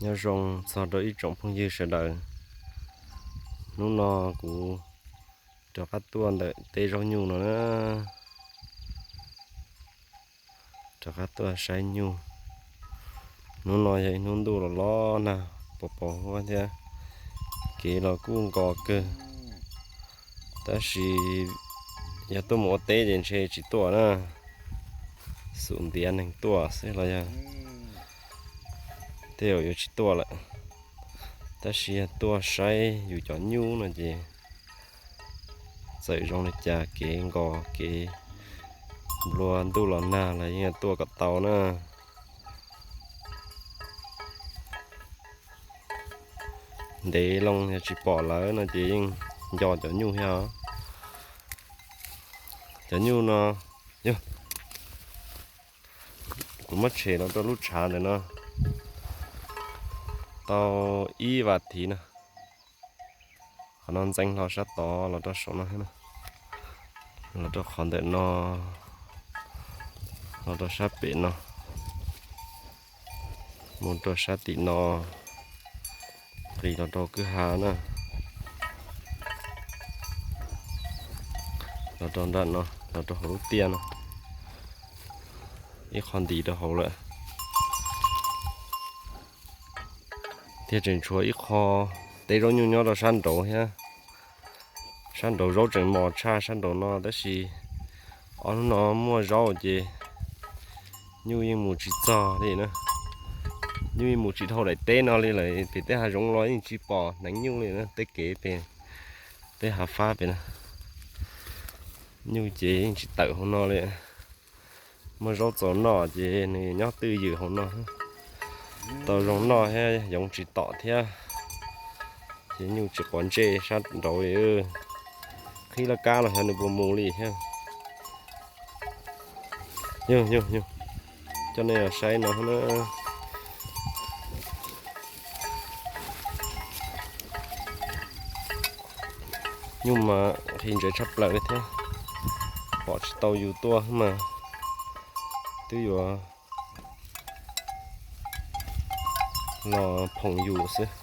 Nyob zoo txog rau ib tsoom phooj ywg sawv daws. Hnub no kuv rov qab tuaj ntawm teb zaub nyuj no na. Rov qab tuaj saib nyuj. Hnub no yog ib hnub ntuj los los nag pos pos huab thiab, kev los kuj nkos kawg. Tab sis yog tuaj mus ua teb ces ntshe tsis tuaj na, xum ntiav neeg tuaj xwb los yog tej zaum yuav tsis tuaj lawm. Tab sis yog tuaj saib yus cov nyuj no ces txawm zoo li cas kev nkos kev nplua ntuj los nag los yeej tuaj kom tau na. Ntev loo yog tsis pom lawv no ces yeej nco cov nyuj thiab os. Cov nyuj no, yog kuv muab tshem los rau lub tshav ntawm no tau ib vas thiv no. Qhov no ntxeev hlo sab tod los rau saum no, los rau qhov ntawm no, los rau sab pem no, mus rau sab tim no, nqis los rau kwj ha na, los rau nram no, los rau hauv lub tiaj no, ib qho ntis rau hauv lawm. Thiab tseem tshuav ib qho teb zaub nyuj nyob rau sab nraud thiab. Sab nraud zaub tseem mos tshaj sab nraud no tab sis ob hnub no muaj zaub ces nyuj yeej mus tsis txog li na. Nyuj yeej mus tsis dhau daim teb no li lawm, pem tej hav zoov los yeej tsis pom hneev nyuj li na, tej kev pem tej hav fab pem na. Nyuj ces yeej tsis tawm hauv no li. Muaj zaub txaus noj ces nws nyob twj ywm hauv no. Tau zoo noj thiab yoov tsis tom thiab. Ces nyuj tsis quav ntsej sab nraud li. Qhib laj kab los xyov nws puas mus li thiab. Yog, yog, yog, coj nej los saib no na. Nyuj mas nqhis ntses tshaj plaws li thiab. Pom tsis tau yus tuaj mas twb yuav los phoom yus xwb.